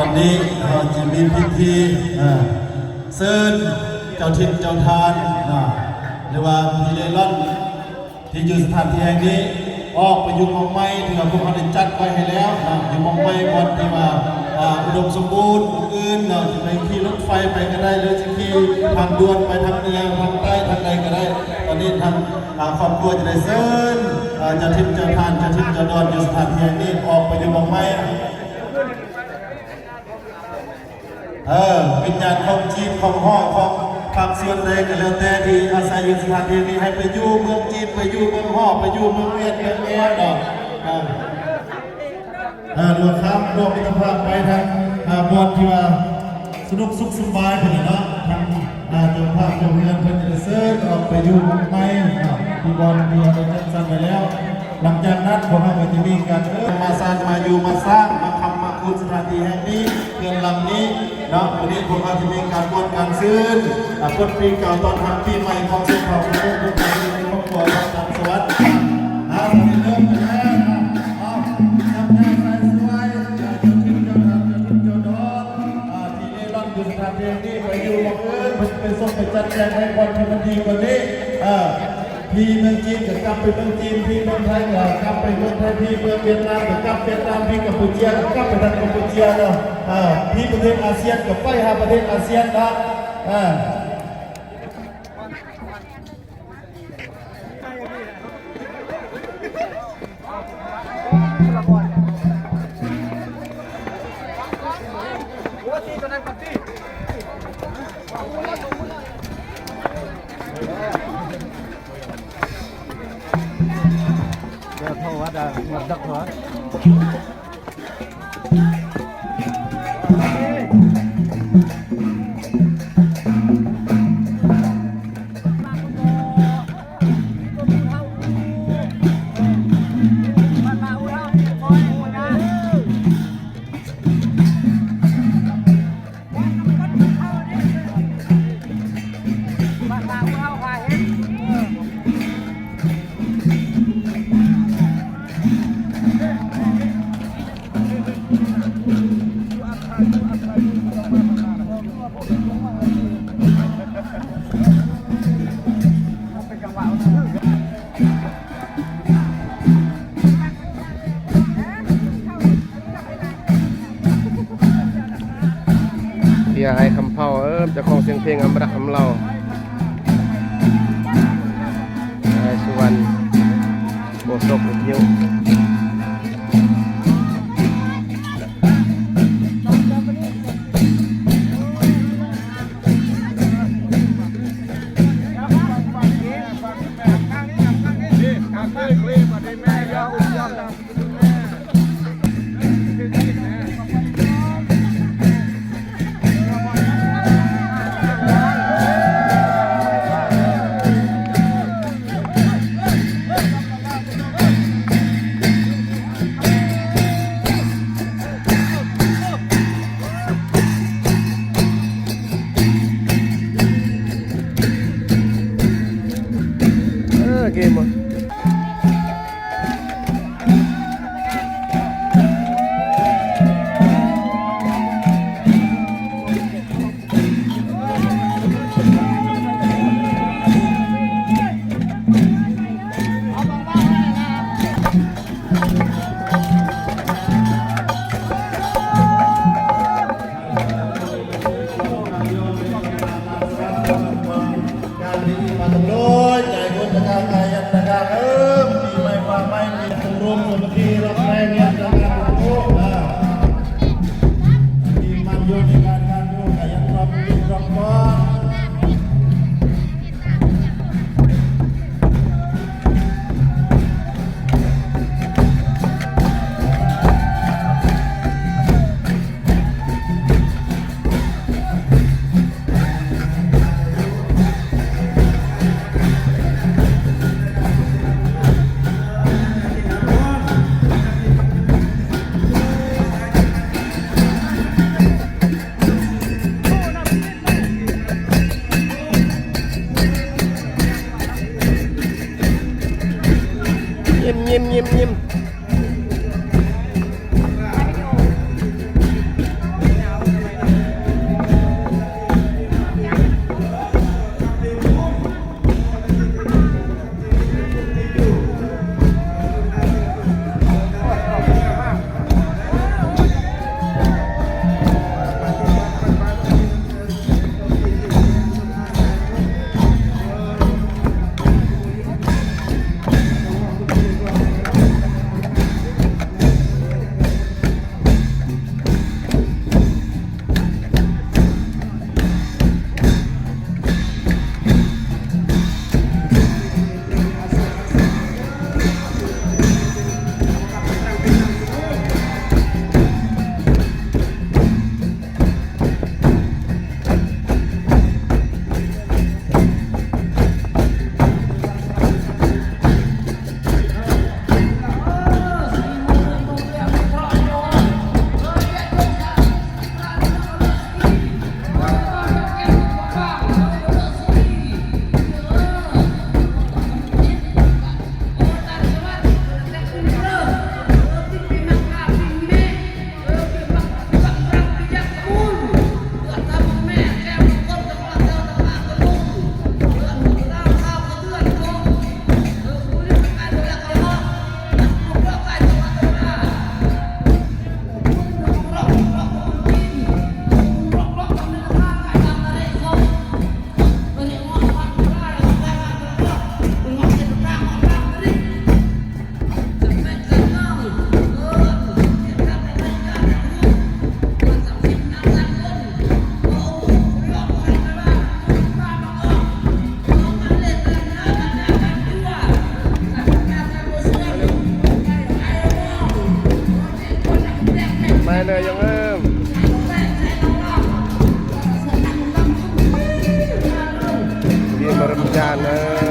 ຕອນນີ້ເຮົາຈະມີພິທີ ເອີ ເຊີນເຈົ້າຖິ່ນເຈົ້າຖານເນາະ ຫຼືວ່າຜີເລ່ລ່ອນ ທີ່ຢູ່ສະຖານທີ່ແຫ່ງນີ້ ອອກໄປຢູ່ໝ່ອງໃໝ່ ທີ່ວ່າພວກເຮົາໄດ້ຈັດໄວ້ໃຫ້ແລ້ວເນາະ ຢູ່ໝ່ອງໃໝ່ບ່ອນທີ່ວ່າ ອ່າ ອຸດົມສົມບູນ ໝ່ອງອື່ນເນາະ ຈະໄປຂີ່ລົດໄຟໄປກໍໄດ້ ຫຼືຈະຂີ່ທາງດ່ວນໄປທາງເໜືອ ທາງໃຕ້ ທາງໃດກໍໄດ້. ຕອນນີ້ທາງ ອ່າ ຄອບຄົວຈະໄດ້ເຊີນ ອ່າ ເຈົ້າຖິ່ນເຈົ້າຖານ ເຈົ້າຖິ່ນເຈົ້າດອນ ຢູ່ສະຖານທີ່ແຫ່ງນີ້ ອອກໄປຢູ່ໝ່ອງໃໝ່. ເອີ ວິນຍານຂອງຈີນ ຂອງຫໍ້ ຂອງພາກສ່ວນໃດກໍແລ້ວແຕ່ທີ່ອາໄສຢູ່ສະຖານທີ່ນີ້ ໃຫ້ໄປຢູ່ເມືອງຈີນ ໄປຢູ່ເມືອງຫໍ້ ໄປຢູ່ເມືອງຫວຽດ ເມືອງແອວເນາະ ເອີ ເອີ ຫຼືວ່າຂ້າມຂົວມິດຕະພາບໄປທາງ ອ່າ ບ່ອນທີ່ວ່າສະໜຸກສຸກສະບາຍພຸ້ນແຫຼະເນາະ ທາງ ອ່າ ເຈົ້າພາບເຈົ້າເຮືອນເພິ່ນຈະໄດ້ເຊີນອອກໄປຢູ່ໃໝ່ເນາະ ທີ່ບ່ອນທີ່ເຮົາໄດ້ຈັດສັນໄວ້ແລ້ວ. ຫຼັງຈາກນັ້ນພວກເຮົາກໍຈະມີການ ເອີ ມາສ້າງ ມາຢູ່ ມາສ້າງ ມາຄ້ຳ ມາຂຸດສະຖານທີ່ແຫ່ງນີ້ ເຮືອນຫຼັງນີ້ເນາະ. ມື້ນີ້ພວກເຮົາຈະມີການມ່ວນການຊື່ນ ອ່າ ປົດປີເກົ່າ ຕ້ອນຮັບປີໃໝ່ຂອງຊົນເຜົ່າ ຂອງໝູ່ ຂອງຄົນໃນຄອບຄົວ ຂອງຕ່າງສະຫວັດ ອ່າ ເລີ່ມກັນແລ້ວເນາະ. ເອົາ ນຳໃຈໃສ່ຊ່ວຍ ເຈົ້າຖິ່ນເຈົ້າຖານ ເຈົ້າຖິ່ນເຈົ້າດອນ ອ່າ ທີ່ເລ່ລ່ອນຢູ່ສະຖານທີ່ແຫ່ງນີ້ ໄປຢູ່ໝ່ອງອື່ນ ເພິ່ນໄປສົ່ງໄປຈັດແຈງໃຫ້ບ່ອນທີ່ມັນດີກວ່ານີ້ ເອີ ທີ່ເມືອງຈີນກໍກັບໄປເມືອງຈີນ ທີ່ເມືອງໄທກໍກັບໄປເມືອງໄທ ທີ່ເມືອງຫວຽດນາມກໍກັບຫວຽດນາມ ທີ່ກຳປູເຈຍກໍກັບໄປທາງກຳປູເຈຍເນາະ ເອີ ທີ່ປະເທດອາຊຽນກໍໄປຫາປະເທດອາຊຽນເນາະ ເອີ. ເພຍອ້າຍຄຳເພົ້າ ເອີ ເຈົ້າຂອງສຽງເພງອຳລັກອຳເລົາ ອ້າຍສຸວັນ ໂຄສົກວິທະຍຸ. ເ ຈານເອີຍ